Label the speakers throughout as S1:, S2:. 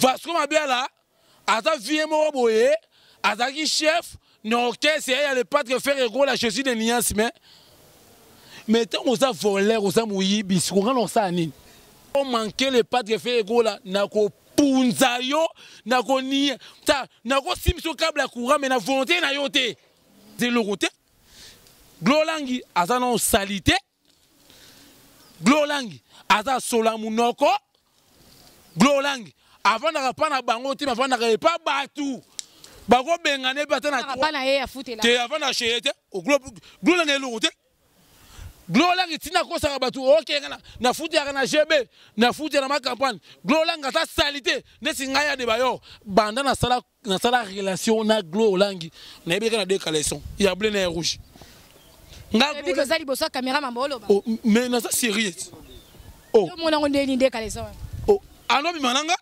S1: Vasco Mabiala aza vie moko boye azalaki chef na orchestre ya le padre Ferre Gola je suis de nuance mais mais ntango oza voleur oza moyibi siko nga na osala nini omanke le padre Ferre Gola nakopunza yo nakonia ta nakosimisa yo câble ya courant mais na volonté na yo te eloko te glolangi aza na salite Glolangi aza sola munoko. Glolangi avandaka pa na bango te, avandaka epa batu. Bakobengana ye pe ata na
S2: pa na ye afutela.
S1: Te avanda chez ye te. Glolangi eloko te. Glolangi tina akosaka batu okenga na na futelaka na GB, na futela ma campagne. Glolangi aza salite neti ngai ya Debayor. Banda nasala nasala relation na Glo Olangi nayebi kaka na deux caleçon ya bleu na ya rouge
S2: nga oza liboso ya caméra mambo oloba
S1: oh, mais naza sérieux
S2: oh. omona ngo ndeni nde caleçon
S1: oh. anobima na nga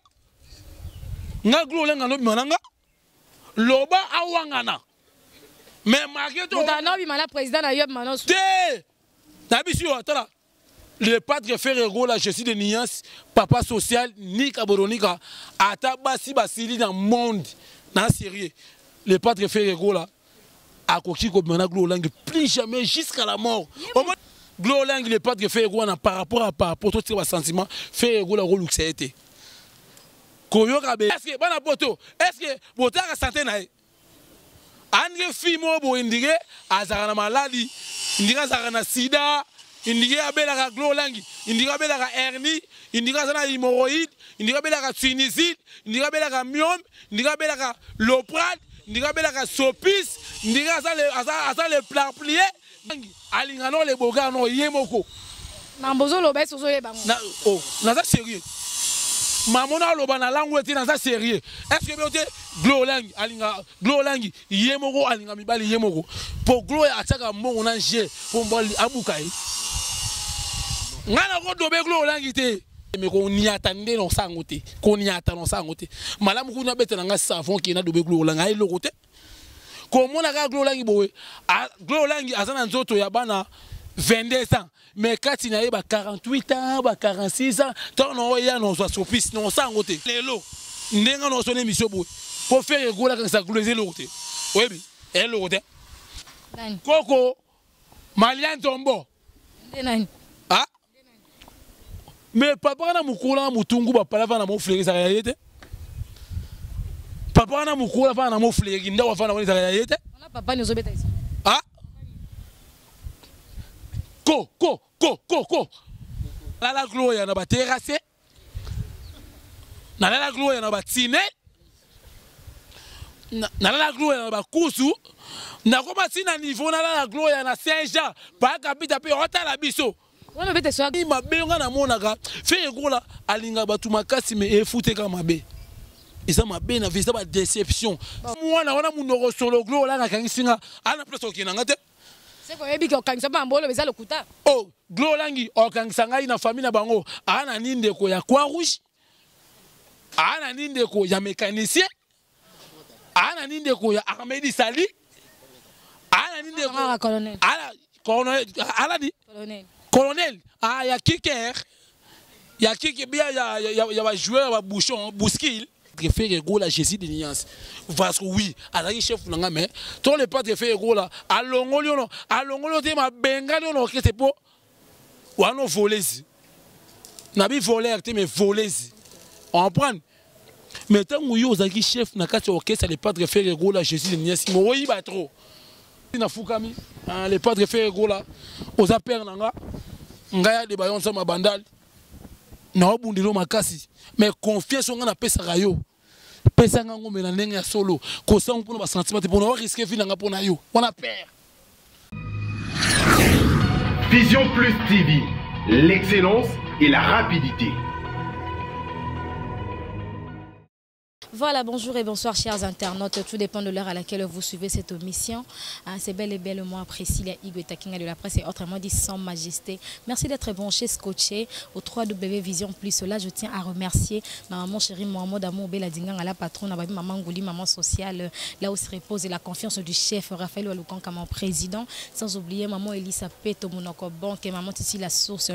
S1: nga Glo Olangi anobima na nga loba awangana mais marke to
S2: moto anobima na président na yo abima
S1: na te nayebisi yo atala Le padre Ferre Gola, je suis de nuance, papa social, Nika Boronika, ata basi basili na monde, na sérieux. Le padre Ferre Gola, akoki kobima na Glo Olangi plus jamais jusqu'à la mort. Glo Olangi, le padre Ferre Gola, par rapport à par rapport, tout ce sentiment, Ferre Gola, kolukisa ye te. Koyoka be, est-ce que bana poto, est-ce que botaka santé na ye? Andge fille moko boye ndire azalaka na maladi ndire azalaka na sida indire abelaka glolangi indire abelaka hernie indire aza na hémorroïde indire abelaka sinusite indire abelaka myome indire abelaka loprade indire abelaka sopis indire aza le, aza, aza le plarplie alinga no le bogar no ye moko
S2: mambo ozoloba esi ozoyeba
S1: ngo na, oh, naza sérieux mamo naloba na langue te naza sérieux est ce que bino te glo olangi alinga glo olangi ye moko alinga mibali ye moko mpo glo atiaka mbongo na je mpo mobali abuka ye ngai nakodobe glo olangi te me koniata nde na osango te koniata na osango te malamu kuna abetela ngai savon ke nadobe glo olangi aye eloko te komona kaka glo olangi boye glo olangi aza na nzoto ya bana 22 ans mais kati na ye ba 48 ans ba 46 ans ntango na oya na ozwa surprise na osala yango te lelo ndenge na osona émission boye mpo fere egola akangisa glo eza eloko te oyebi eloko te koko malia nzombo ah mais papa wana mokolo na motungu bapala vana na mofleri ezalaka ya ye te papa wana mokolo avanda na mofleri ndako avanda wana ezalaka ya ye te ah ko ko ko ko ko lala gloria na baterase nalala gloria na batine nalala gloria na bakusu nakoma ti na niveau nalala gloria na saint jean pakapita mpe otala biso mabe nga namonaka Ferre Gola alinga bato makasi me efuteka mabe eza mabe na vie eza ba déception mwana wana monoko solo glo olanga akangisi nga ana place okende nga te
S2: seko oyebi ke okangisa mpe mbolo eza lokuta
S1: oh glo olangi okangisa ngai na famille na bango aa na nini ndeko ya croix rouge aa na nini ndeko ya mécanicien aa na nini ndeko ya armée du salut aa na nini ndeko
S2: ala
S1: colonel ala ni colonel ah ya kiker ya kiki bia ya ya ya ba joueur ba bouchon bouskil Ferre Gola Jésus de nuance parce que oui azalaki chef na nga mais to le padre Ferre Gola alongoli ono alongoli ote mabengani ono orchestre po wana volezi na bi voleur te mais volezi comprendre mais ntango yo ozalaki chef na kati ya orchestre le padre Ferre Gola Jésus de nuance moyiba trop nafukami ah, le padre Ferre Gola oza père na nga ngai adeba yo nsama bandal naobundela yo makasi mais confiance oyo ngai napesaka yo pesa ngai ngombe na ndenge ya solo kosango mpona basentiment te mpona oriske vi na ngai mpona yo wana père
S3: Vision Plus TV, l'excellence et la rapidité.
S2: Voilà, bonjour et bonsoir chers internautes. Tout dépend de l'heure à laquelle vous suivez cette émission. Hein, c'est bel et bien moi, Priscilla Igwe Takinga de la presse et autrement dit sans majesté. Merci d'être branché, scotché au 3W Vision Plus. Là, je tiens à remercier ma maman chérie Mohamed Amour Bella Dinganga, la patronne, maman Ngouli, maman sociale, là où se repose la confiance du chef Raphaël Walukanka, mon président. Sans oublier maman Elisa Peto, Monoko Banque, et maman Titi La Source.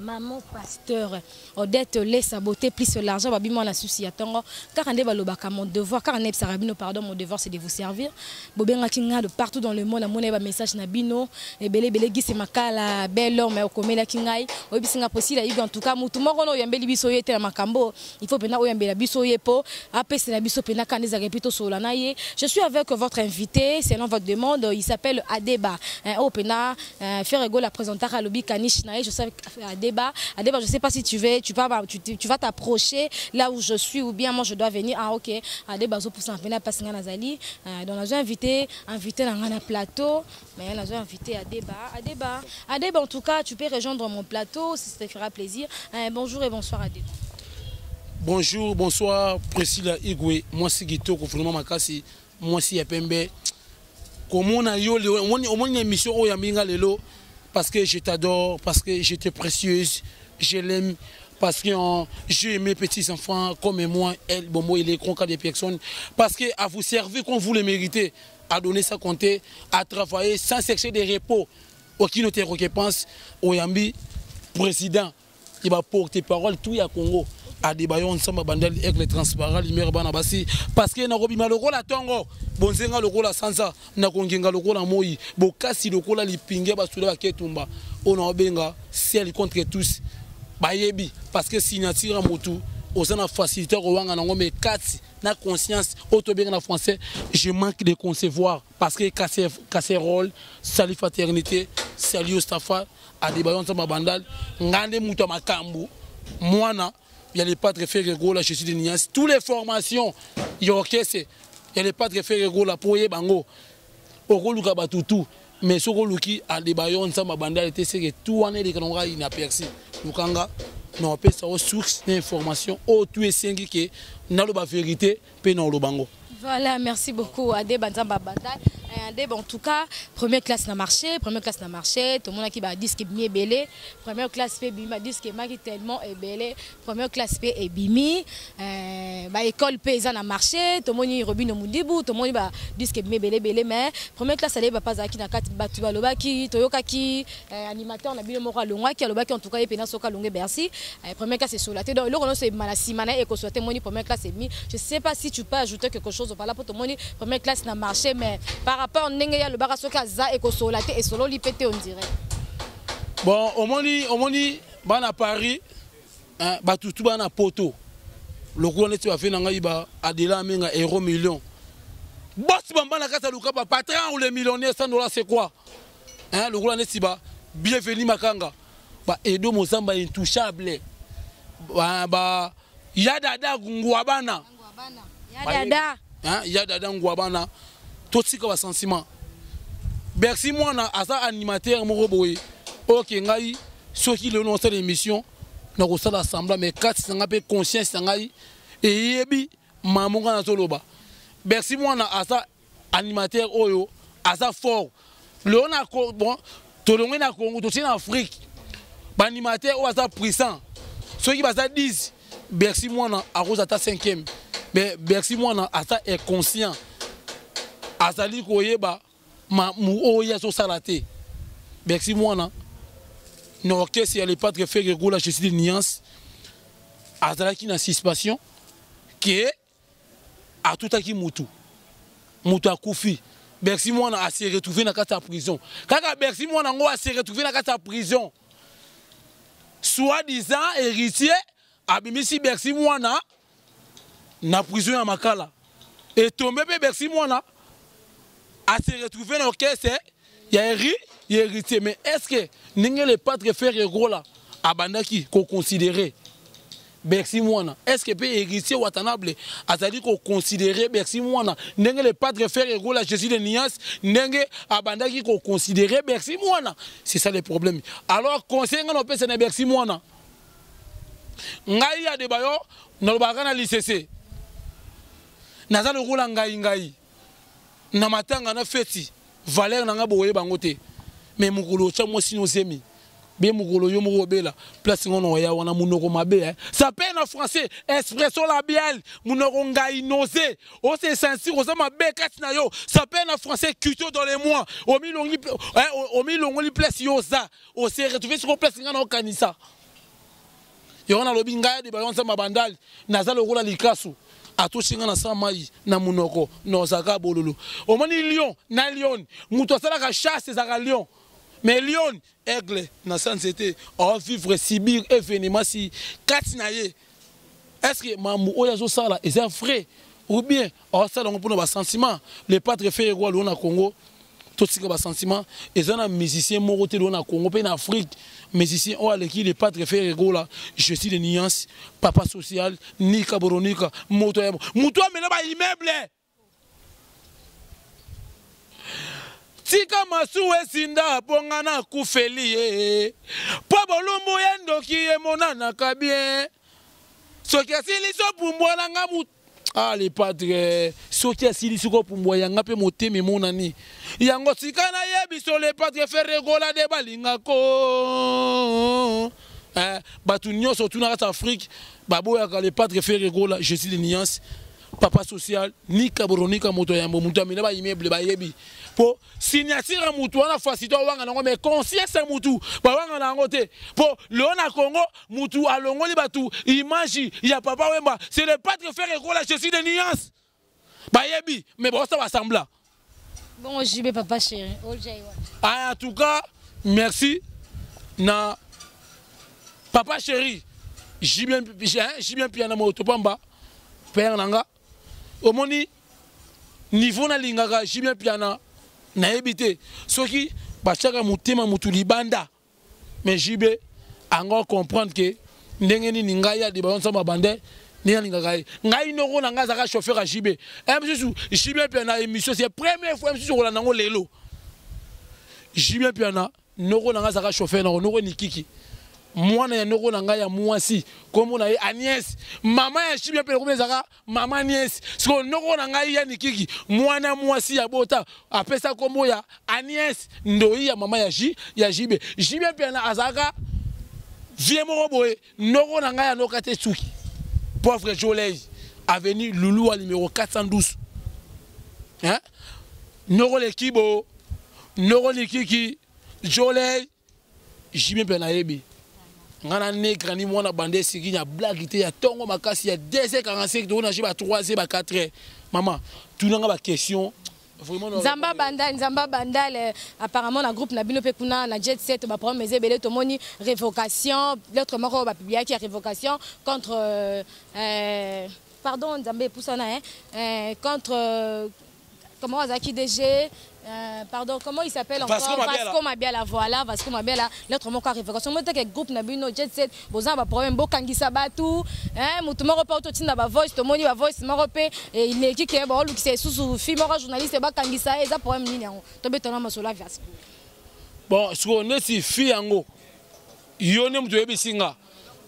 S2: Maman pasteur Odette laisse sa beauté plus l'argent babi mwana susi ya tongo kaka nde balobaka mon devoir kaka nayebisaka bino pardon, mon devoir, c'est de vous servir. Bobengaki nga de partout dans le monde, amona ba message na bino ebele ebele. Gise Makala, bel homme, okomelaki ngai, oyebisi nga Priscilla Igwe, en tout cas mutu moko no oyambeli biso ye te na makambo, il faut mpenza oyambela biso ye po apesela biso mpenza kanda ezalaka epi tosolola na ye. Je suis avec votre invité selon votre demande, il s'appelle Adeba, oyo mpenza Ferre Gola présentaka, alobi caniche na ye. Je sais Adeba, Adeba, je sais pas si tu veux tu vas tu, tu vas t'approcher là où je suis ou bien moi je dois venir. Ah ok, Adeba azopusa mpena mpasi nga nazali. Donc nazo invité na nga na plateau, mais nazo invité Adeba. Adeba, Adeba, en tout cas tu peux rejoindre mon plateau si ça te fera plaisir. Bonjour et bonsoir, Adeba.
S1: Bonjour, bonsoir, Priscilla Igwe, mwasi kitoko vraiment makasi, mwasi ya pembe. Komona yo lelo, omoni émission oyo ya minga lelo parce que je t'adore, parce que j'étais précieuse, je l'aime parce que j'ai mes petits-enfants comme moi, elle, bon, moi, il est grand cas des personnes, parce que à vous servir comme vous le méritez, à donner sa compter, à travailler sans chercher des repos, aucune autre récompense, oyambi, président, il va porter parole tout ya Congo. Adebayo Nsamba Bandal, aigle transparent, lumière bana basi, parce que nakobima lokola tongo, bonzenga lokola sanza, nakongenga lokola moi, bokasi lokola lipinge basula baketumba, oyo naobenga seul contre tous bayebi, parce que signature ya motu oza na facilité kowanga nango, mais kati na conscience oyo tobenga na français, je manque de concevoir, parce que casserole, salut fraternité, salut Mustafa Adebayo Nsamba Bandal, ngande mutu ya makambo mwana. Il y a les Padres Ferre Gola, je suis de Nias. Toutes les formations, il y a orchestre, il y a les Padres Ferre Gola pour y bango. Okoluka batutu, mais sokoluki Adebayo Nsamba Bandal était c'est que tout en est de kanonga inaperçu. Lukanga non apesa aux source d'information au tout esengi ke na loba vérité pe na lobango.
S2: Voilà, merci beaucoup Adeba Nzamba Bandal. Adeba, en tout cas, première classe na marché, première classe na marché, tout le monde qui ba disque ebimi ebele, première classe pe bima disque maki tellement ebele, première classe pe ebimi, ba école pe eza na marché, tout le monde Robino Mundibu, tout le monde ba disque ebimi ebele ebele, mais première classe ale ba pas ki na kati batu baloba ki toyoka ki animateur na bino moko alongwa ki aloba ki en tout cas ye pena soka longue Bercy, première classe sur la tête. Donc eloko nyonso ebima na nsima na ye ekosola te, moni première classe ebimi. Je sais pas si tu peux ajouter quelque chose par là po tomoni première classe na marché, mais par rapport ndenge ye alobaka soki aza ekosola te, esololi mpe te, on dirait.
S1: Bon, omoni bana Paris, hein, batutu bana poto lokola neti bafe na ngai ba Adela Amenga euro million boss bamba na kati ya luka ba patron ou les millionnaires 100 $, c'est quoi, hein, lokola neti ba Bienvenu Makanga, ba Edo Mozamba intouchable, ba Yadada Ngwabana.
S2: Yadada.
S1: Hein, Yadada Ngwabana, totika ba sentiment. Bercy mwana aza animateur moko boye oke ngai soki lelo nasala émission nakosala semblant, mais kati na ngai mpe conscience na ngai eyebi mamo ngai nazoloba. Bercy mwana aza animateur oyo aza fort lelo na bon, tolongwe na Congo, totie na Afrique, baanimateur oyo aza puissant soki baza 10, Bercy mwana akoza ata 5e. Mais Bercy mwana aza inconscient, azali koyeba oyo azosala te. Bercy mwana na orchestre ya le Padre Ferre Gola, je suis de nuance, azalaki na suspension ke atutaki mutu, mutu akufi. Bercy mwana ase retrouvé na kati ya prison. Kaka Bercy mwana yango ase retrouvé na kati ya prison, soi-disant héritier abimisi Bercy mwana na prison ya Makala, etombe mpe Bercy mwana ase retrouvé na orchestre ya héritier. Mais est ce que ndenge le Padre Ferre Gola abandaki koconsidérer Bercy mwana, est ce que mpe héritier Watanabe azali koconsidérer Bercy mwana ndenge le Padre Ferre Gola, Jésus de Nias, ndenge abandaki koconsidérer Bercy mwana? C'est ça le problème. Alors conseil nga na opesa na Bercy mwana, ngai ya Debayo nalobaka na lisese, naza lokola ngai ngai na matanga na feti, valeur na nga boyeba yango te, mais mokolo otya mwasi nozemi be mokolo yo moko obela place ngo na oya wana monoko mabe, eh. Ça peut na français expression labiale, monoko ngai nausée, ose sentir oza mabe kati na yo. Ça peut na français culture dans les mois omilongi, eh, omilongoli place yo oza ose retrouver siko place nga na okanisa. Yango nalobi ngai de bayo nzamba bandal naza lokola likasu atosi nga na sa mai na munoko nozaka bololo. Omoni lion na lion mutu asalaka chasse ezaka lion. Mais lion aigle na sa nzete o vivre subir événement si kati na ye. Est-ce que mambu oyo azosala eza vrai ou bien osala yango mpona basentiment? Le padre Ferre Gola lelo na Congo totika basentiment, eza na musicien moko te lelo na Congo mpe na Afrique musicien oyo aleki le padre Ferre Gola. Je suis de nuance papa social nika boronika moto ya moto amela ba immeuble tika masuwa esinda mpo nga nakufeli ye mpo bolumbu ye ndoki emonanaka bien soki asilisi opumbwa na nga ah le padre soki asilisi kopumbwa yanga mpe motema emonani yango sika nayebi so le padre Ferre Gola de balingako eh, bato nyonso tuna kati Afrique baboyaka le padre Ferre Gola. Je suis de nuance papa social nika boronika moto yambo moto amina ba immeuble bayebi po signature ya mutu wana facilité awanga nango, mais conscience ya mutu bawanga na yango te. Po lelo na Congo mutu alongoli bato image ya Papa Wemba, c'est le padre Ferre Gola. Je suis de nuance bayebi, mais baosa basembla.
S2: Bon JB papa chéri.
S1: Ah, en tout cas merci na papa chéri JB Mpiana moto pamba père nanga omoni niveau nalingaka JB Mpiana nayebi te soki batiaka motema mutu libanda, mais JB ango comprendre que ndenge nini ngai ya deba nzambe bande ndenge alingaka ye ngai noko na ngai azalaka chauffeur ya JB mosusu. JB Mpiana émission, c'est première fois mosusu kolanda yango lelo. JB Mpiana noko na ngai azalaka chauffeur nako noko nikiki mwana ya noko na ngai ya mwasi kombo na ye Agnès, mama ya JB mpe kombo ezalaka mama Agnès. Sikoyo noko na ngai ya nikiki mwana mwasi ya bota apesa kombo ya Agnès ndoi ya mama ya J ya JB. JB mpe azalaka vie moko boye noko na ngai ya noka te suki pauvre Jolei avenue Lulua numéro 412, hein? Noko lekibo noko nikiki Jolei JB mpe nayebi nga na negra ni mwana bande esiki ya blague te ya ntongo makasi ya 2h45 tokona je ba 3h ba 4h. Mama tunanga ba question vraiment.
S2: Nzamba Bandal, Nzamba Bandal, apparemment na groupe na bino pe kuna na Jet Set ba problème ebele, tomoni révocation, l'autre moko ba publiaki révocation contre pardon Nzambe pusana hein, contre comment azaki DG, pardon, comment il s'appelle encore?
S1: Vasco Mabiala.
S2: Vasco Mabiala, voilà, Vasco Mabiala, l'autre moko révocation. Moi que groupe na bino Jet Set boza ba problème bokangisa batu hein, mutu moko pa ototinda ba voice, tomoni ba voice moko pe et il est qui ke ba olukisa susu fi moko journaliste bakangisa eza problème nini yango tobetana masolo ya Vasco?
S1: Bon, siko neti fi yango yo nde moto oyebisi nga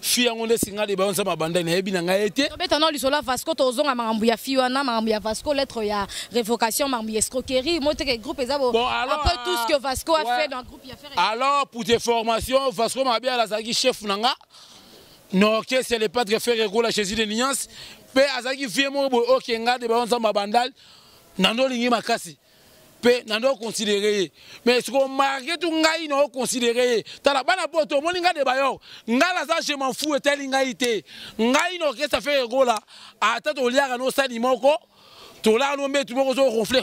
S1: fi yango nde singa de baonsa mabanda nayebi na ngai ete
S2: Tobetana lisolo ya Vasco, tozonga makambo ya fi wana, makambo ya Vasco, lettre ya révocation, makambo ya escroquerie. Moi te que groupe eza bo
S1: Bon, alors,
S2: après tout ce que Vasco a
S1: ouais.
S2: fait dans le groupe ya faire.
S1: Alors pour tes formations, Vasco Mabiala azalaki chef na nga na orchestre le padre Ferre Gola Jésus de Nuance mpe azalaki vie moko boye oke nga de baonsa mabandal na ndo olingi makasi mpe na ndo oconsidere ye, mais siko malgré tout ngai na oconsidere ye. Tala bana poto omoni ngai de bayor ngai naza je m'en fous etali ngai te. Ngai na orchestre Ferre Gola ata toliaka nosali moko tolaka no mbetu moko ozo ronfle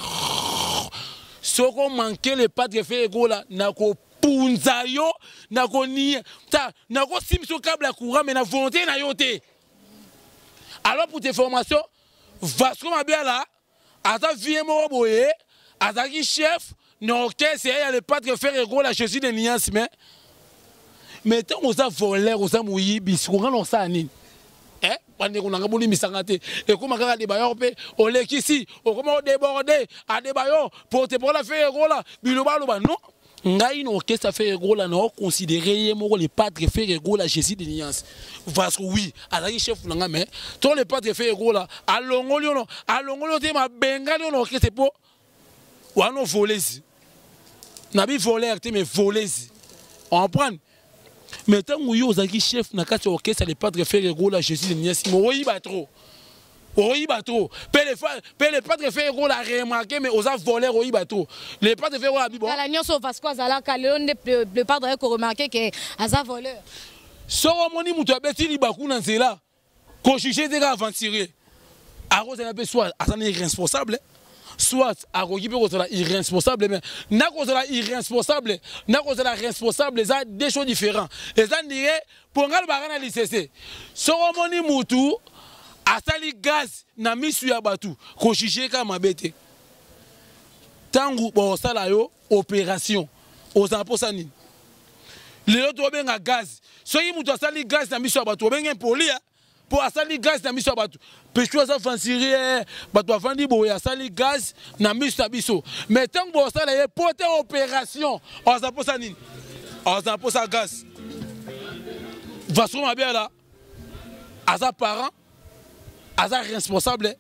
S1: soko manque le padre Ferre Gola nakopunza yo nakonia ta nakosimisa yo câble ya courant, mais na volonté na yo te. Alors pour tes formations, Vasco Mabiala aza vie moko boye azalaki chef na orchestre ya le padre Ferre Gola Jésus de Nuance, mais ntango oza voleur oza moyibi siko nga na osala nini? Eh, bandeko nanga bolimbisanga te ekóma kaka Adebayor mpe olekisi okóma odéborde Adebayor porte parole Ferre Gola biloba aloba non. Ngai na orchestre Ferre Gola na oconsidéré ye moko le padre Ferre Gola Jésus de Nuance. Vasco oui azalaki chef na nga, mais to le padre Ferre Gola alongoli ono alongoli yo te mabengani ono orchestre mpo wana ovolezi nabi voleur te mais volezi comprendre. Mais ntango yo ozalaki chef na kati ya orchestre le padre Ferre Gola Jésus de Nuance, mais oyiba trop, oyiba trop mpe le padre Ferre Gola remarqué mais oza voleur oyiba trop le padre Ferre Gola abi bon.
S2: Kala nyonso Vasco azalaka lelo nde le padre aye koremarquer ke aza voleur?
S1: Soki omoni moto abeti libaku na nzela, kojuge te kaka aventurier. Akozala mpe soit aza na irresponsable, soit akoki mpe kozala irresponsable. Mais na kozala irresponsable na kozala responsable eza deux choses différents. Eza ndire mpo ngai alobaka na lisese, soki omoni mutu asali gaz na misu ya bato, kojuge kaka mabe te. Ntango bokosala yo opération, ozala mposa nini? Lelo tobenga gaz. Soki moto asali gaz na miso ya bato, obenge impoli mpo asali gaz na miso ya bato. Pechu aza fansiri, bato bafandi boye, asali gaz na miso na biso. Mais ntango bosala ye po te opération, aza mposa nini? Aza mposa gaz. Vasco Mabiala aza parent, aza responsable,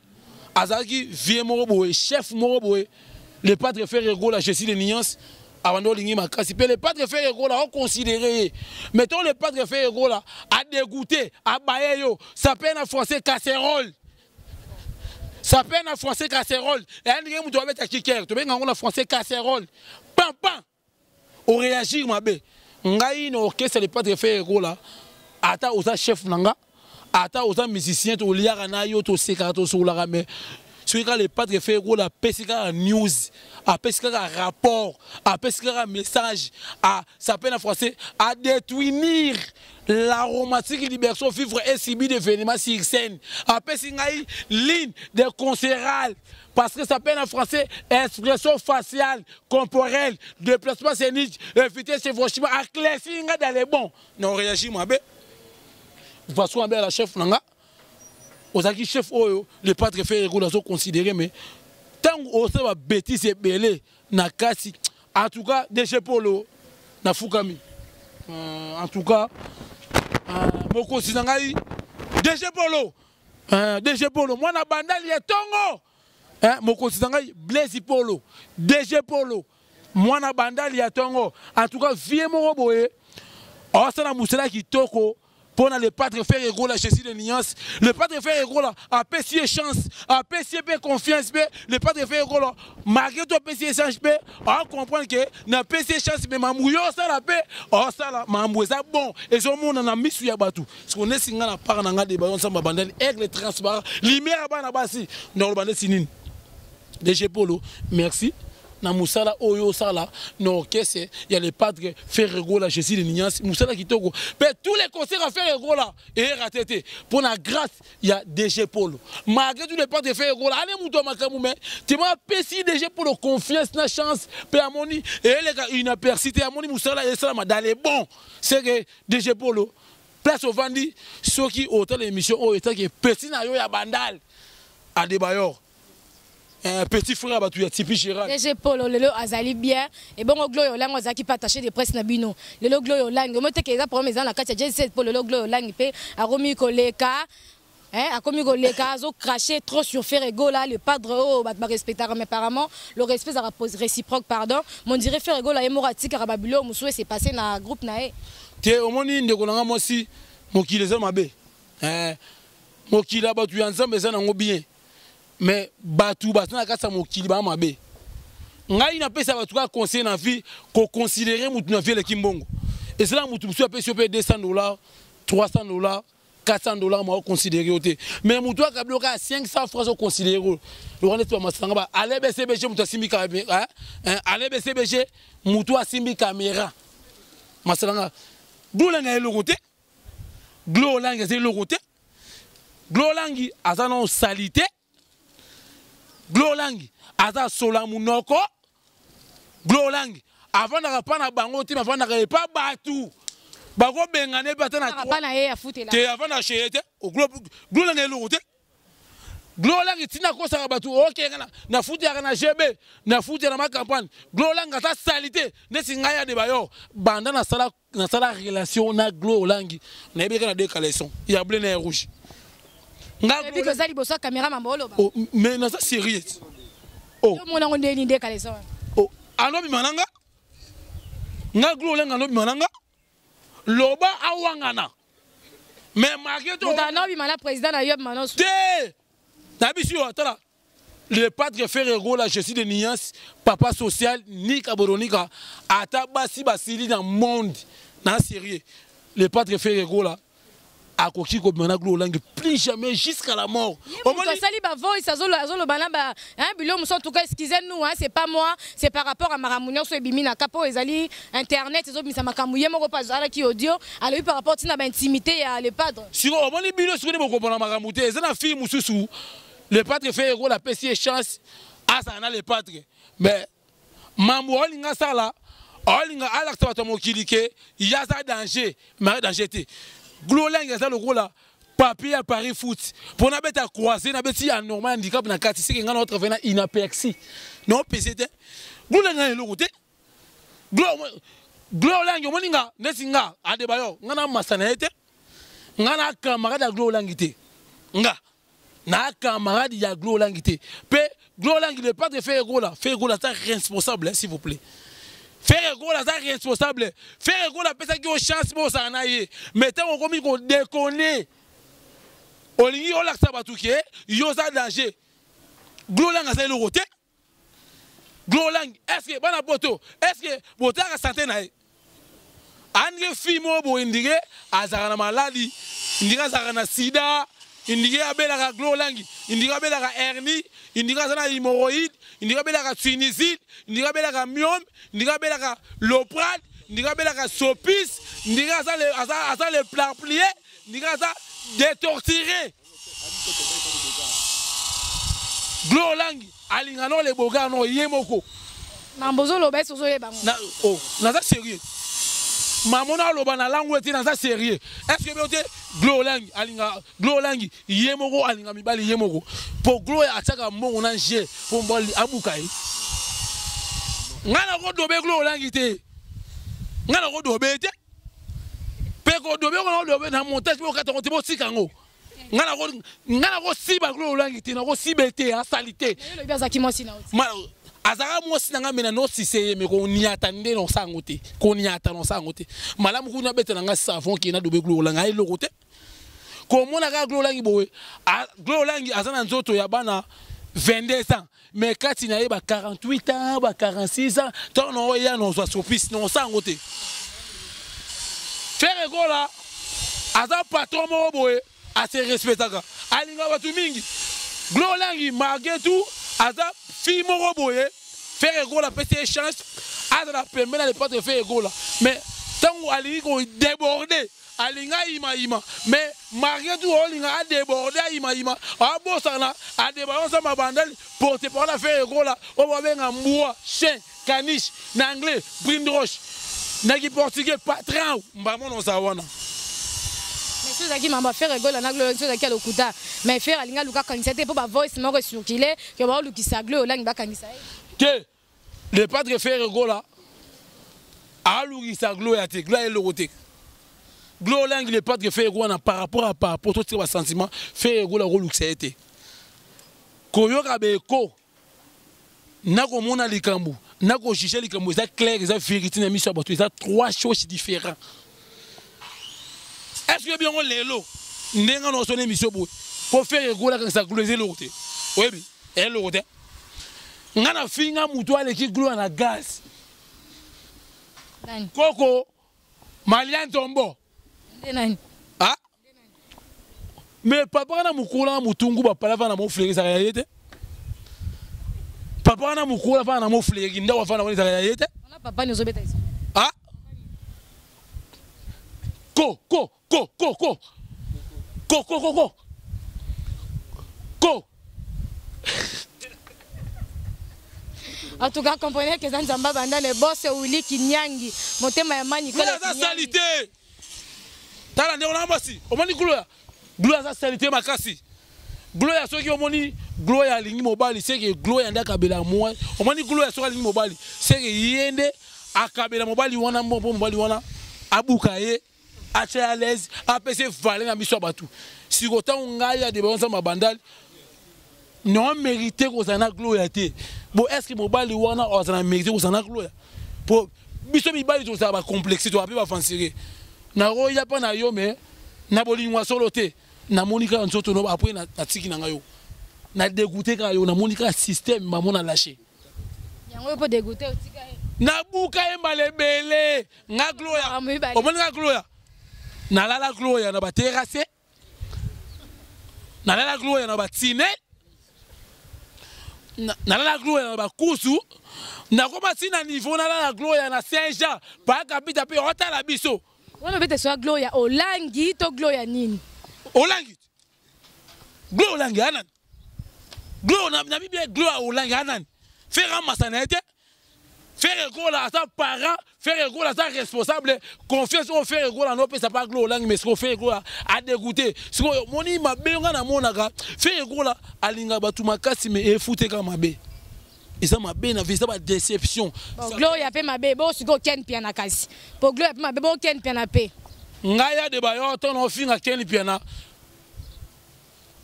S1: azalaki vie moko boye, chef moko boye. Le padre Ferre Gola, je suis de nuance, abandi olingi makasi mpe le padre Ferre Gola oconsidéré ye. Mais ntango le padre Ferre Gola adégoûté, abaye yo, ça peut na français casserole, ça peut na français casserole, eya ndenge moto abeta kiker, tobenga yango na français casserole, pam pam, oréagir mabe. Ngai na orchestre le padre Ferre Gola, ata oza chef na nga, ata oza musicien, toliaka na yo, tosekaka, tosololaka, mais soki kaka le padre Ferre Gola apesi kaka news, apesi kaka rapport, apesi kaka message, ça peut na français à détruire l'aromatique liberation vivre et subir d'événements sur scène, apesi ngai ligne de concéral, parce que ça peut en français expression faciale, corporelle, déplacement scénique, éviter chevauchement, éclaircir nga dans les bons. Non, réagir mabe. Vasco mabe la chef nanga. Ozaki chef oyo le padre Ferre Gola zo considérer, mais tant osa ba bêtise ebele na kasi. En tout cas DG Polo na fukami. En tout cas mokosi na ngai DG Polo. DG Polo mwana bandali ya tongo. Mokosi na ngai Blaise Polo, DG Polo mwana bandali ya tongo. En tout cas vie moko boye osala musala kitoko pona le padre Ferre Gola, Jésus de nuance. Le padre Ferre Gola apesi ye chance, apesi ye pe confiance pe le padre Ferre Gola malgré tout apesi ye chance pe a comprendre que na pesi ye chance, mais mambu yo osala pe osala mambu eza bon, ezomona na misu ya batu. Parce qu'on est singa na part na nga de bayon samba bandali aigle transparent lumière bana basi ndolo bande sinini. DG Polo, merci. Na musala oyo sala na orchestre ya le padre Ferre Gola, Jésus de Nias, musala kitoko. Mais tous les concerts à Ferre Gola et raté té pour la grâce ya DG Polo. Malgré tout le padre Ferre Gola, allez muto makamu mais tu m'as pesi DG Polo confiance na chance pe amoni et les gars inaperçu te amoni musala et sala dans les bons. C'est que DG Polo place au vandi ceux qui autant l'émission oyo etaki pesi na yo ya bandal Adebayor. Un petit frère batu ya Tipi Gérard.
S2: DG Polo lelo azali bien et bongo Gloria Olangi azaki pas attaché de presse na bino. Lelo Gloria Olangi omo teke eza problème eza na kati ya J7 Polo lelo Gloria Olangi pe akomi koleka. Hein, akomi koleka azo cracher trop sur Ferre Gola le padre oh bat ba respectaka mais apparemment le respect ça réciproque pardon. Mon dirait Ferre Gola ye moko atikaka ba bilo musu s'est passé na groupe na ye.
S1: Te omoni ndeko na nga mwasi mokili eza mabe. Hein, mokili ya batu ya Nzambe eza nango bien. Mais batu baza na kati ya mokili ba mabe. Ngai napesa batu kaka conseil na vie, ko considérer mutu na vie eleki mbongo. Ezala mutu mosusu apesi yo pe 200 $, 300 $, 400 $, ma considérer yo te. Mais mutu akabeli yo kaka 500 francs o considérer yo. Lokola neti ba masanga ba ale BCBG mutu asimbi caméra, hein, ale BCBG mutu asimbi caméra. Masalanga dola na eloko te. Glo Olangi aza eloko te. Glo Olangi aza na salité. Glo Olangi aza sola munoko. Glo Olangi avandaka pa na bango te, avandaka epa batu. Bako bengane pe ata na
S2: Papa na ye afutela.
S1: Te avandaka chez ye te. Glo Olangi eloko te. Glo Olangi tina kosaka batu oke nga na futela na GB, na futela ma campagne. Glo Olangi aza salité neti ngai ya Adebayor. Banda na sala na sala relation na Glo Olangi, na yebeka na deux caleçons, ya bleu na ya rouge.
S2: Nga Oyebi que oza liboso ya caméra mambo oloba.
S1: Oh, mais naza sérieux. Oh.
S2: Yo mona ngo ndeni nde caleçon.
S1: Oh, ano bima nanga? Nga Glo Olangi ano bima nanga? Loba awangana. Mais malgré tout.
S2: Moto ano bima na président na yo bima no.
S1: Te. Na biso yo atala. Le padre Ferre Gola, je suis de nuance, papa social, Nika Boronika, ata basi basili dans monde, na sérieux. Le Padre Ferre Gola akoki kobima na Glo Olangi plus jamais jusqu'à la mort.
S2: Omoni asali ba voice azolo bana ba hein bilo muso en tout cas excusez-nous hein c'est pas moi, c'est par rapport à makambo nyonso ebimi na kapo ezali internet ezobimisa makambo ye moko pa azalaki audio alobi par rapport tina ba intimité ya le padre.
S1: Siko omoni bino siko ne bokomona makambo te eza na fille mususu le padre Ferre Gola apesi ye chance azala na le padre mais mambo olinga asala olinga alakisa bato ya mokili ke ye aza danger mais danger te. Glolangi aza lokola papier ya Paris foot mpo nabeta croise nabeti ya normal handicap na kati seke ngai na otravaille na inaperci na opese te. Glolangi na eloko te. Glolangi omoni nga neti nga Adebayo nga na masa na ye te, nga na camarade ya Glolangi te, nga na camarade ya Glo Olangi te. Pe Glo Olangi le padre Ferre Gola, Ferre Gola aza responsable hein, s'il vous plaît. Ferre Gola aza responsable. Ferre Gola apesaki yo chance bosala na ye mais ntango okomi kodekone olingi olakisa bato ke yo oza danger. Glo Olangi aza eloko te. Glo Olangi est ce que bana poto est ce que botaka santé na ye andike fille moko boye ndike azalaka na maladi, ndike azalaka na sida, ndike abelaka. Glo Olangi ndike abelaka hernie, ndike aza na hémorroïde, ndike abelaka sinusite, ndike abelaka myome, ndike abelaka loprade, ndike abelaka sopis, ndike aza le, aza, aza le plaplie, ndike aza détorturé. Glo Olangi alinga no le bogar no ye moko.
S2: Mambo ozoloba esi ozoyeba ngo.
S1: Na, oh, naza sérieux. Mamo na aloba na langue te naza sérieux. Est-ce que te Glo Olangi alinga Glo Olangi ye moko alinga mibali ye moko. Po Glo atiaka mbongo na jeu po mobali abuka ye. Nga na kodobe Glo Olangi te. Nga na kodobe te. Pe kodobe ko na kodobe na montage bo kata ko te botika yango. Nga na kosiba Glo Olangi te, na kosiba te, asali te.
S2: Elobi azalaki mwasi na yo.
S1: Azalaka mwasi na nga me na nosise ye me koniata nde na osango te, koniata na osango te. Malamu kuna beta na nga savon ke na dobe Glo Olangi aye eloko te. Komona kaka Glo Olangi boye, Glo Olangi aza na nzoto ya bana 22 ans mais kati na ye ba 48 ans ba 46 ans ntango na oya na ozwa surprise na osango te. Ferre Gola aza patron moko boye ase respectaka alinga bato mingi. Glo Olangi malgré tout aza fille moko boye Ferre Gola apesi ye chance azala pembeni na le padre Ferre Gola mais ntango alingi kodéborde alinga ayimayima mais malgré tout olinga adéborde ayimayima abosana adéborde oza mabandali porte parole ya Ferre Gola oyo babenga mbwa chien caniche na anglais brindroche na kiportugais patron mbamona oza wana.
S2: Mais soki ezalaki mambo ya Ferre Gola na Glo Olangi, soki ezalaki ya lokuta mais Ferre alingi aluka akangisa te mpo ba voice moko ecircule ke baolukisa Glo Olangi bakangisa ye
S1: te. Le padre Ferre Gola alukisa Glo ya te, Glo eloko te. Glo Olangi le padre Ferre Gola par rapport à par rapport totika ba sentiment Ferre Gola akolukisa ye te. Koyoka beko nakomona likambo nakojuge likambo eza clair eza vérité na miso ya bato eza trois choses différentes. Est-ce que biongo lelo ndenge na osona émission boye po Ferre Gola akangisa Glo eza eloko te, oyebi eloko te. Nga na finga moto aleki Glo na gaz koko Malia Ntombo
S2: nani
S1: ah mais papa na mokolo na motungu bapala vana mofleri ezalaka ya ye te. Papa na mokolo vana mofleri ndako avanda wana ezalaka ya ye te.
S2: Papa ni ozobeta iso
S1: ah ko ko ko ko ko ko ko ko ko ko.
S2: En tout cas, comprenez que Nzamba banda le boss Willy Kinyangi, motema ya mani
S1: kola aza salite. Tala ndeko na mwasi, omoni Gloria. Gloria aza salite makasi. Gloria soki omoni Gloria alingi mobali, c'est que Gloria nde akabela moi. Omoni Gloria soki alingi mobali, c'est que ye nde akabela mobali wana mpo mobali wana abuka ye, atia à l'aise, apese valeur na miso ya bato. Siko ntango ngai ya deba nzamba bandali non mérité kozala na Gloria te. Bon, est-ce que mobali wana azala mérité kozala na Gloria? Po biso mibali tozala ba complexe, to ape ba fansirer. Na roya pa na yo mais na bolingo ya solo te. Na moni kaka nzoto no après na tiki na ngai yo. Na dégoûté kaka yo, na moni kaka système ba mona lâché.
S2: Yango po dégoûté otika ye.
S1: Na buka ye mbala ebele. Nga Gloria.
S2: Ah, mibali.
S1: Omoni nga Gloria. Nalala Gloria na baterrasse, nalala Gloria na batine, nalala Gloria na bakusu, nakoma ti na niveau nalala Gloria na Saint Jean pakabita mpe otala biso.
S2: Wana obeta soa Gloria Olangi to Gloria nini?
S1: Olangi. Gloria Olangi anani? Gloria na bibi Gloria Olangi anani? Ferre amasa na ye te. Ferre Gola aza parent, Ferre Gola aza responsable, confiance oyo Ferre Gola no pesa pa Gloria Olangi, mais sikoyo Ferre Gola a dégoûté. Sikoyo moni mabe nga na monaka Ferre Gola alinga batu makasi mais efuteka mabe. Eza mabe na vie, eza ba déception.
S2: Bon, Gloria pe mabe, bo sikoyo Ken Piana kasi. Po Gloria pe mabe, bo Ken Piana pe.
S1: Ngai ya de bayo to no finga Ken Piana.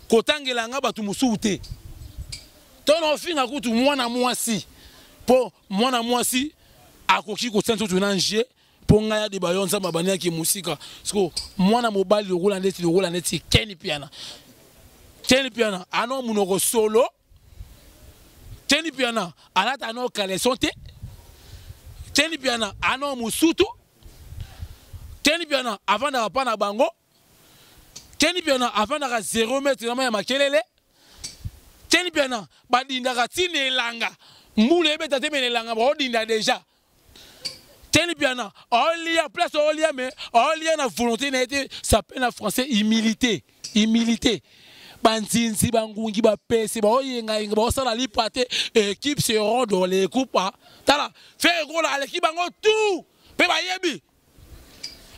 S1: Kotangela nga batu mosusu te. To no finga kutu mwana mwasi. Po mwana mwasi akoki kotia nzoto na nje po ngai ya de bayo nzambe abandaki mosika. Siko mwana mobali lokola neti lokola neti Ken Piana. Ken Piana ano munoko solo. Ken Piana alata ano caleçon te. Ken Piana ano musutu. Ken Piana avandaka pa na bango. Ken Piana avandaka 0 mètre na mai ya makelele. Ken Piana badindaka ntina elanga. Mbula ebeta te mene elanga baodinda déjà. Ken Piana olia place olia mais olia na volonté na été ça s'appelle en français humilité. Humilité. Banzinzi bangungi bapese baoyenga yenga baosala lipa te équipe se rend dans les coupes. Tala Ferre Gola aleki bango tout pe bayebi.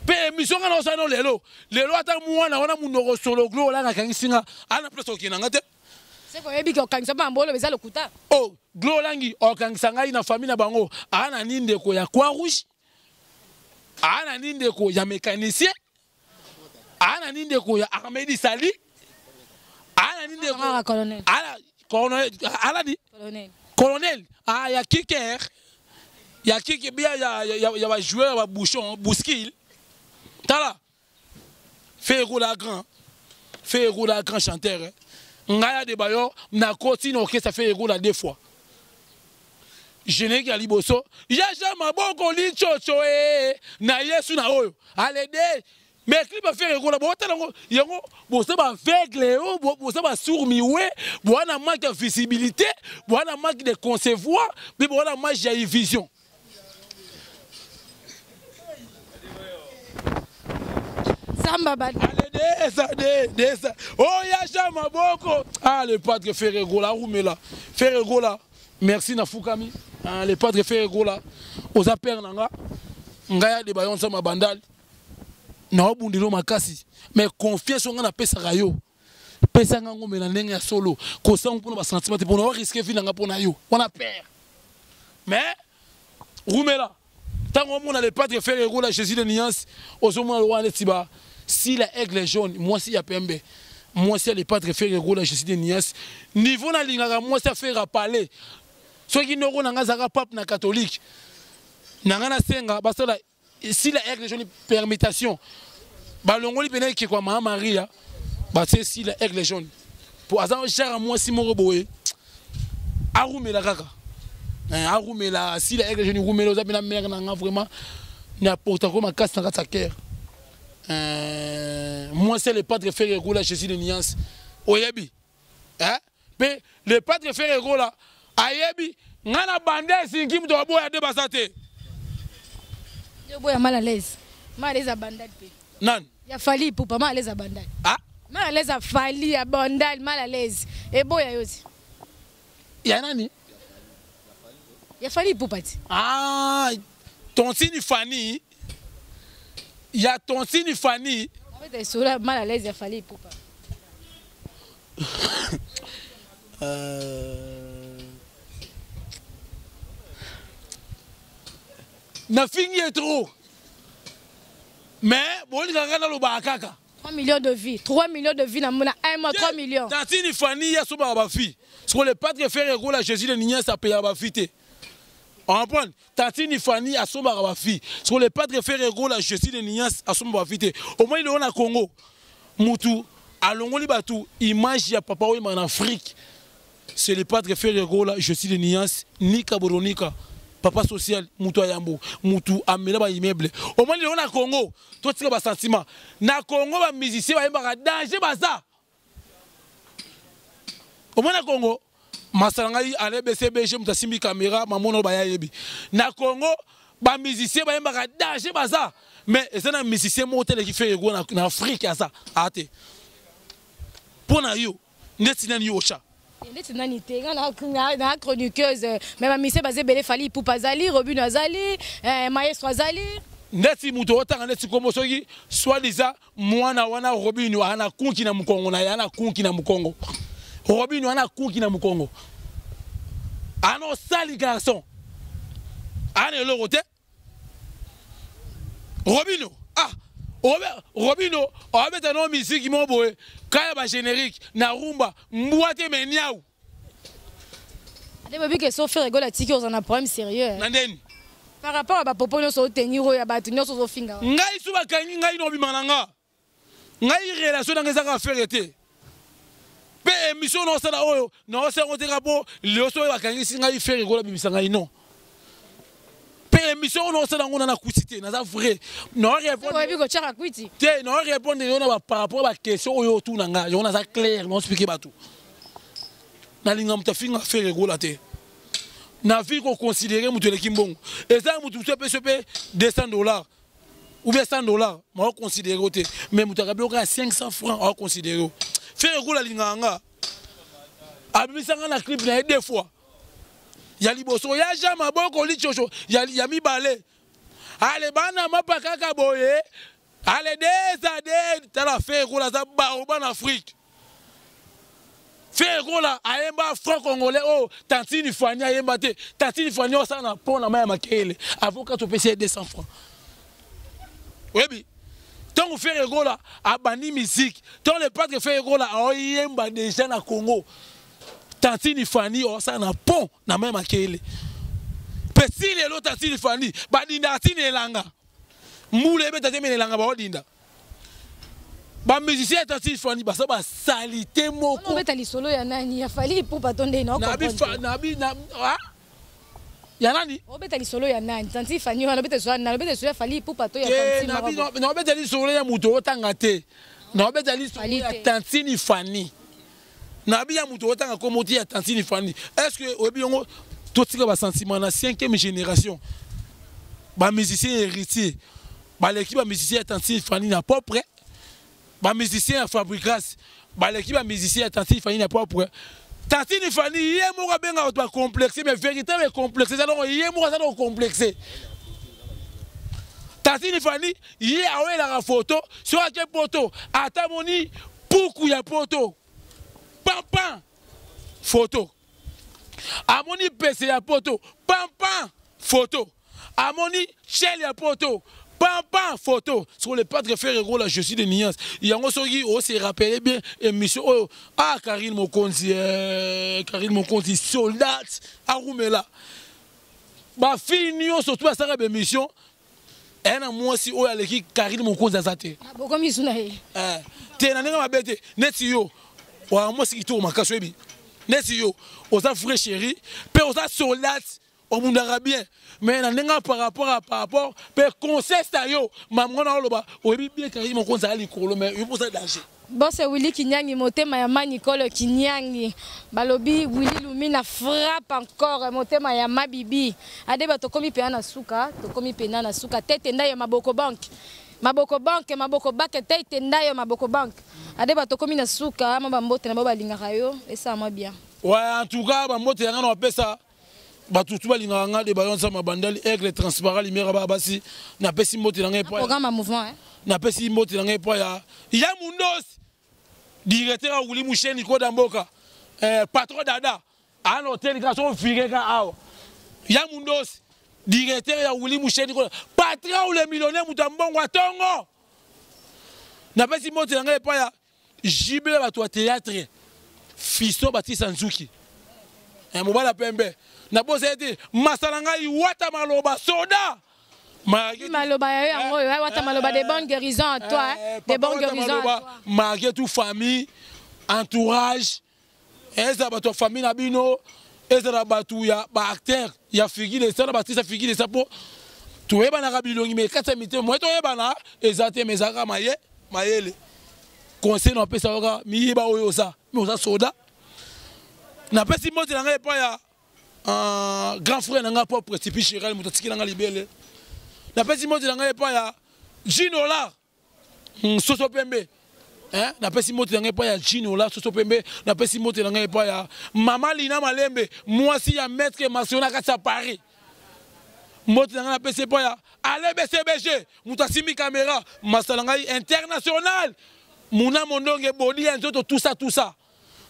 S1: Pe émission nga na osala no lelo. Lelo ata mwana wana munoko solo glo olanga kangisi nga ana place okenda nga te.
S2: C'est ko yebi ko kangisa ba mbolo eza lokuta.
S1: Oh, glo olangi okangisa ngai na famille na bango. Ana ni ndeko ya Croix Rouge. Ana ni ndeko ya mécanicien. Ana ni ndeko ya armée du salut. Ana ni ndeko
S2: Ah, colonel.
S1: Ana colonel ana ni
S2: Colonel.
S1: Colonel. Ah ya kicker. Ya kicker bia ya ya ya ba joueur ba bouchon bouskil. Tala. Ferre Gola grand. Ferre Gola grand chanteur. Hein. Ngaya de bayo na koti na orchestre Ferre Gola deux fois. Générique ya liboso. Ya ja maboko li chocho eh na Yesu na oyo. Allez de mais clip Ferre Gola bo tala ngo yango bo se ba aveugle oh bo se ba sourd miwe bo na manque de visibilité, bo na manque de concevoir, mais bo na manque de vision.
S2: Samba ba.
S1: Allez, desa, desa. Oh, ya maboko. Ah, le padre Ferre Gola, Rumela. Ferre Gola, merci na Fukami. Ah, le padre Ferre Gola. Oza père nanga. Ngaya de bayon sama bandal. Na obundilo makasi. Mais confiance nga na pesa yo. Pesa nga ngombe na ndenge ya solo. Kosango pona ba sentiment te pona risquer vie nanga pona yo. Wana père. Mais Rumela. Tant qu'on a le padre Ferre Gola Jésus de nuance, ozomona le wana tiba si la aigle jaune, moi si ya pembe. Moi si le padre Ferre Gola Jésus de nuance, niveau na lingaka moi ça faire parler. Soki noko na ngazaka pape na catholique. Nanga na senga basala si la aigle jaune permutation. Balongoli pena ki kwa mama Maria, ba si la aigle jaune. Pour azan genre moi si moko boye. Arumela kaka. Arumela si la aigle jaune rumela oza pena mère nanga vraiment na porta ko makasi na kati ya cœur. Moi c'est le padre Ferre Gola Jésus de nuance. Oyebi. Hein? Mais le padre Ferre Gola ayebi nga na bande singi muto aboya de basate.
S2: Yo boya mal à l'aise. Mal à l'aise à bandal pe.
S1: Nan.
S2: Ya Fally Ipupa mal à l'aise à bandal.
S1: Ah?
S2: Mal à l'aise à Fally à bandal mal à l'aise. Et boya yosi.
S1: Ya nani?
S2: Ya Fally Ipupa ti.
S1: Ah, tontine Fanny. Ya tontine Fanny.
S2: En fait, cela mal à l'aise ya Fally Ipupa.
S1: Na fingi est trop. Mais bon, il y a un kaka.
S2: 3 millions de vies, 3 millions de vies dans mon un mois, 3 millions.
S1: Tantine Fanny ya soba ba fille. Ce que le padre Ferre Gola Jésus de Nignan ça paye ba fille. On comprend? Tantine Fanny a soba ba fille. Ce que le padre Ferre Gola Jésus de Nignan a soba ba fille. Au moins il est au Congo. Mutu alongoli batu image ya papa oyo en Afrique. C'est le padre Ferre Gola Jésus de Nignan Nika Boronika. Papa social, mutu ayambo, mutu amela ba immeuble. Omoni lelo na Congo, totika ba sentiment. Na Congo ba musicien bayembaka danger baza. Omoni na Congo, masala ngai ale BCBG mutu asimbi caméra, mamono baya yebi. Na Congo ba musicien bayembaka danger baza. Mais eza na musicien moko te eleki Ferre Gola na Afrique aza ate. Pona yo ndeti nani yo ocha
S2: Ndeti nani te, nga na chroniqueuse, mais ba musicien baza ebele. Fally Ipupa azali, Robino azali, maestro azali.
S1: Ndeti moto otanga ndeti kombo soki soi-disant mwana wana Robino ana kunki na mokongo na ye, ana kunki na mokongo. Robino ana kunki na mokongo, ana osali garçon, ana eloko te. Robino, ah, Robino abeta no musique moko boye kaya ba générique na rumba mbwa te, me niau.
S2: Ade babi ke so Ferre Gola atiki, oza na problème sérieux.
S1: Na ndeni?
S2: Par rapport à bapopo nyonso otenir oyo ya bato nyonso ozofinga.
S1: Ngai so bakangi ngai na obima na nga. Ngai relation nanga ezaka affaire te, mpe émission naosala oyo naosala yango te kaka mpo lelo so oyo bakangisi ngai Ferre Gola bimisa ngai, non. Mpe émission oyo naosala yango na nakuti te, naza vrai.
S2: Oyebi kotyaka kwiti.
S1: Te, nao répondre yo na par rapport ba question oyo otuna nga, yango naza clair, naoexpliquer bato. Nalinga moto afinga Ferre Gola te. Na vie, koconsidérer moto eleki mbongo, eza moto mosu apesi yo mpe 200 $ ou bien 100 $, ma considérer te, mais moto akabi oka 500 francs aconsidérer yo. Ferre Gola alingaka nga, abimisanga na clip na ye deux fois. Ya liboso ya Jean Maboko Lichocho, ya mibale ale bana mapa kaka boye, ale deza de. Tala, Ferre Gola aza baoba na Afrique. Ferre Gola ayemba franc congolais oyo tantine Fani ayemba te. Tantine Fani osala na mpo na mai ya makele, avocat topesi ye 200 francs. Oyebi ntango Ferre Gola abandi musique, ntango le padre Ferre Gola aoyemba déjà na Congo, tantine Fani osala na pont na mai ya makele, mpe si lelo tantine Fani badindaka ntina elanga, mbula ebeta te, mene elanga baodinda. Bamusicien ya tantine Fani baza basalite moko.
S2: Obeta lisolo ya nani? Ya Fally Ipupa to ndeni?
S1: Nabi ya nani?
S2: Obeta lisolo ya nani? Tantine Fani wana, obeta lisolo ya nani? Obeta lisolo ya Fally Ipupa to ya tantine?
S1: Naobeta lisolo ya moto otanga te, naobeta lisolo ya tantine Fani. Nabi ya moto otanga kombo te, ya tantine Fani. Est ce que oyebi yango? Totika basentiment. Na cinquième génération, bamusicien héritier baleki bamusicien ya tantine Fani na propre, bamusicien ya Fabregas baleki bamusicien ya tantine Fani na propre. Tantine Fani ye moko abengaka bato bacomplexe, mais véritable complexe eza dongo ye moko aza na complexe. Tantine Fani ye awelaka photo, soki ake poto, ata moni puku ya poto, pampan photo, amoni pese ya poto, pampan photo, amoni chele ya poto, pampan photo. Sur le padre Ferre Gola, je suis de nuance. Yango soki ose rappeler bien émission oyo, ah, Karine Mokonzi, Karine Mokonzi soldat arumela. Bafille nyonso tu basalaka baémission, eya na mwasi oyo aleki Karine Mokonzi aza te.
S2: Bokomi su na ye.
S1: Te, na ndenge mabe te. Neti yo waka mwasi kitoko makasi, oyebi neti yo oza vrai chéri mpe oza soldat, obundaka bien, mais na ndenge par rapport mpe conseil na yo, mamongo na oloba, oyebi bien Karine Mokonzi aza likolo, mais yo mpoza danger.
S2: Bose Willy Kinyangi, motema ya Manicole Kinyangi, balobi Willy Lumina frappe encore motema ya Mabibi. Adeba, tokomi pena na suka, tokomi pena na suka. Tete ndayo maboko banque, maboko banque, maboko bake, tete ndayo maboko banque. Adeba, tokomi na suka, ma bambote na bao balingaka yo, esala mwa bien.
S1: Ouais, en tout cas bambote yanga na bapesa bato tu balingaka nga de bayo nzambe bandali aigle transparent lumière baa basi. Napesi mbote na ngai
S2: programme ya mouvement, hein?
S1: Napesi mbote na ngai epai ya Mundos, directeur ya Wuli Musheni koda mboka, patron dada ana hotel kaka so vire ka awa. Ya Mundos, directeur ya Wuli Musheni koda, patron ou le millionnaire, moto ya mbongo atongo. Napesi mbote na ngai epai ya Jibele, bato ya théâtre, Fiston Batisa Nzuki, mobali ya pembe. Nabosa ete masala ngai Wata Maloba soda.
S2: Maloba ya yo yango oyo Wata Maloba, de bonnes guérisons à toi, de bonnes guérisons à toi.
S1: Malgré tout, famille, entourage, eza bato ya famille na bino. Ezala bato ya baacteur ya figure esa na baartiste ya figure esa mpo toyebanaka bilongi me kati ya mitema moye toyebana eza te, me ezalaka maye mayele. Conseil na apesa kaka miyeba oyo oza me oza soda. Napesi mbote na ngai epai ya grand frère na ngai propre Tipi Chiral, moto atikela ngai libele. Napesi mbote na ngai epai ya Ginola Soso Pembe. Hein? Napesi mbote na ngai epai ya Ginola Soso Pembe. Napesi mbote na ngai epai ya Mama Lina Malembe, mwasi ya Maître Marcello na kati ya Paris. Mbote na ngai napesi epai ya Ale BCBG, moto asimbi caméra, masala ngai international. Muna Mondonge bodi ya nzoto tout ça tout ça.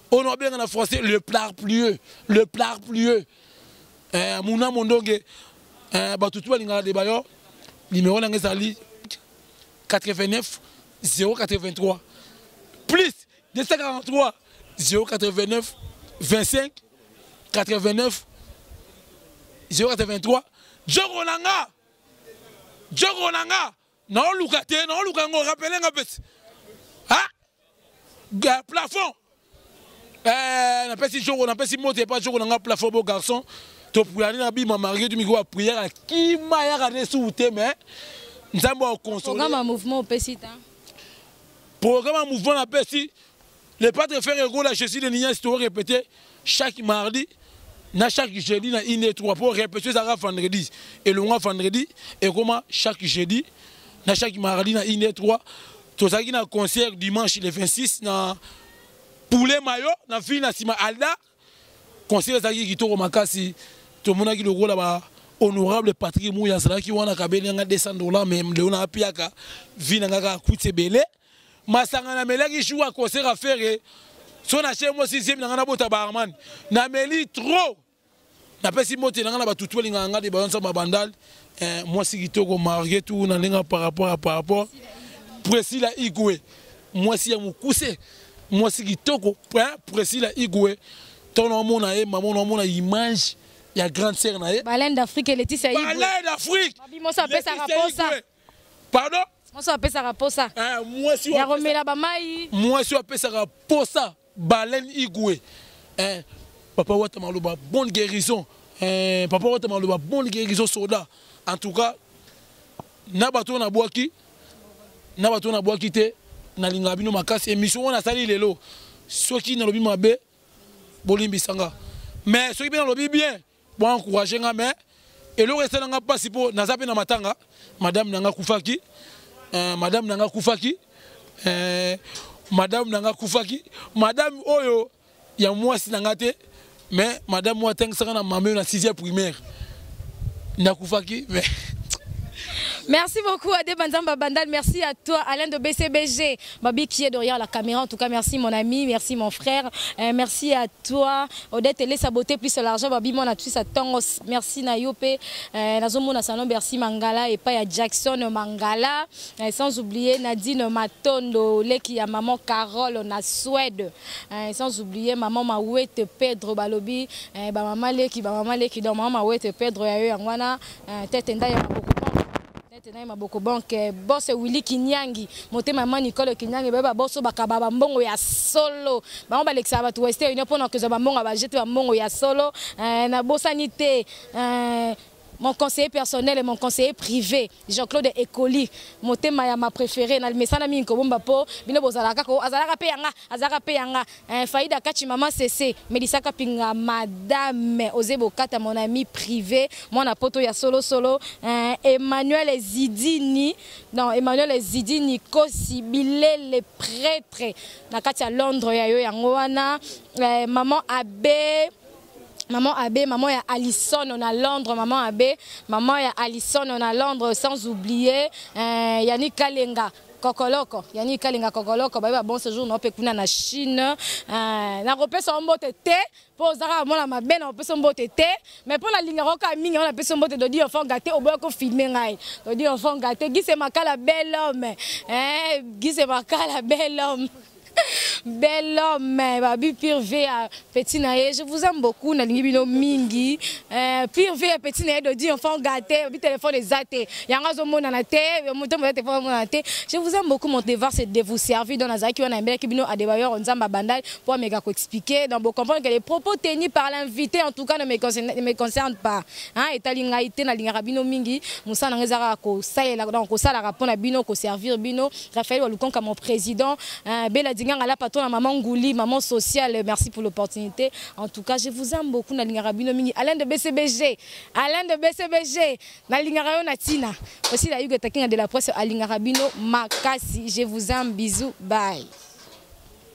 S1: On a bien en français le parapluie, le parapluie. Eh, Muna Mondonge, eh, batutu balingaka de bayo, numéro na ngai ezali 89 083 plus 243 089 25 89 083. Jogo na nga, jogo na nga, naoluka te, naoluka yango, rappele nga pesi. Ah, plafond. Eh, napesi jogo, napesi moto epa jogo na nga plafond, beau garçon. Topuyani na bima marié tu miko prière akima yaka ne su te, mais nzambe akonsole.
S2: Programme ya mouvement opesi ta?
S1: Programme ya mouvement napesi le padre Ferre Gola, Jésus de Nias, to répéter chaque mardi na chaque jeudi na 1 et 3 pour répéter ça vendredi et le vendredi et comment chaque jeudi na chaque mardi na 1 et 3. Tozalaki na concert dimanche le 26 na Poulet Mayo na ville na sima Alda. Concert ezalaki kitoko makasi, tomonaki lokola ba honorable Patrick Mouya azalaki wana, kabeli nga $200, mais leo na apiaka vie na nga kaka kwiti ebele masanga namelaki jour ya concert affaire so na chez moi sixième na nga nabota barman nameli trop. Napesi mbote na nga na batutu balingaka nga de bayonsa mabandal. Eh, mwasi kitoko marge tu na ndenge par rapport à par rapport Priscilla Igwe, mwasi ya mokuse, mwasi kitoko Priscilla Igwe. Ntango naomona ye mama, naomona image ya grande sœur na ye.
S2: Baleine d'Afrique, Laetitia Igwe.
S1: Baleine d'Afrique.
S2: Babi moso apesaka posa.
S1: Pardon?
S2: Moso apesaka posa.
S1: Eh, mwasi
S2: ya komela ba mai.
S1: Mwasi apesaka posa. Baleine Igwe. Eh, papa Wata Maloba, bonne guérison. Eh, papa Wata Maloba, bonne guérison soda. En tout cas, na bato na bwaki, na bato na bwaki te, na linga bino makasi émission wana sali lelo. Soki na lobi mabe, bolimbisanga. Mais soki bien lobi bien, bo encourager nga, mais eloko esala nga pasi po naza pe na matanga, madame nanga kufaki, madame nanga kufaki, madame nanga kufaki, madame oyo ya mwasi nanga te, mais madame oyo atangisaka na mama na 6e primaire nakufaki, mais
S2: Merci beaucoup Ade Banzamba Bandal, merci à toi Alain de BCBG, Babi qui est derrière la caméra. En tout cas merci mon ami, merci mon frère, merci à toi Odette Elesa beauté plus l'argent, Babi mon atuis à Tongos, merci Nayope, Nazomona Salon Bercy Mangala et pas à Jackson Mangala, sans oublier Nadine Matondo, leki ya maman Carole na Suède, sans oublier maman Mawete Pedro Balobi, ba maman leki, ba maman leki donc maman Mawete Pedro ya yo yangwana, tete ndaya maboko. Tete na maboko banque boss Willy Kinyangi motema mama Nicole Kinyangi ba bosso bakaba ba mbongo ya solo bango balekisa bato Western Union pona kozwa ba mbongo ba jete ba mbongo ya solo, na bosanité, mon conseiller personnel et mon conseiller privé Jean-Claude Ekoli motema ya ma préféré na mesana mingi kobomba po bino bozalaka ko azalaka pe yanga azalaka pe yanga, Faïda Kachi maman CC Melissa Kapinga madame Ozebo Kata mon ami privé mon poto ya solo solo, Emmanuel Zidini non Emmanuel Zidini Kosi Bilele prêtre na kati ya Londres ya yo yango wana, maman Abbé Maman Abbé, maman ya Alison on a Londres, maman Abbé, maman ya Alison on a Londres, sans oublier Yannick Kalenga Kokoloko, Yannick Kalenga Kokoloko, ba bon séjour no pe kuna na Chine, na kopesa mbote te po zaka mona mabe na kopesa mbote te, mais pour la linga roka mingi on a pesa mbote dodi enfant gâté oboya ko filmer ngai. Dodi enfant gâté, Guy c'est Makala bel homme. Hein, Guy c'est Makala bel homme. Bel homme, babi pire V ya petit na ye. Je vous aime beaucoup, nalingi bino mingi. Pire V ya petit na ye dodi enfant gâté, babi téléphone eza te. Yango azomonana te, moto moto téléphone amonana te. Je vous aime beaucoup, mon devoir c'est de vous servir. Donc nazalaki wana yambelaki bino Adebayor Nzamba Bandal pour ameka ko expliquer. Donc vous comprendre que les propos tenus par l'invité en tout cas ne me concernent pas. Hein, etali ngai te, nalingaka bino mingi. Mosala nanga ezalaka kosalela, donc kosalaka mpona bino, koservir bino. Raphaël Walukonka, mon président, hein, Bella Dinganga, la patronne, maman Ngouli, maman sociale, merci pour l'opportunité. En tout cas, je vous aime beaucoup, nalingaka bino mingi. Alain de BCBG, Alain de BCBG, nalingaka yo na tina. Aussi la Hugo Takinga de la presse, alingaka bino makasi. Je vous aime, bisous, bye.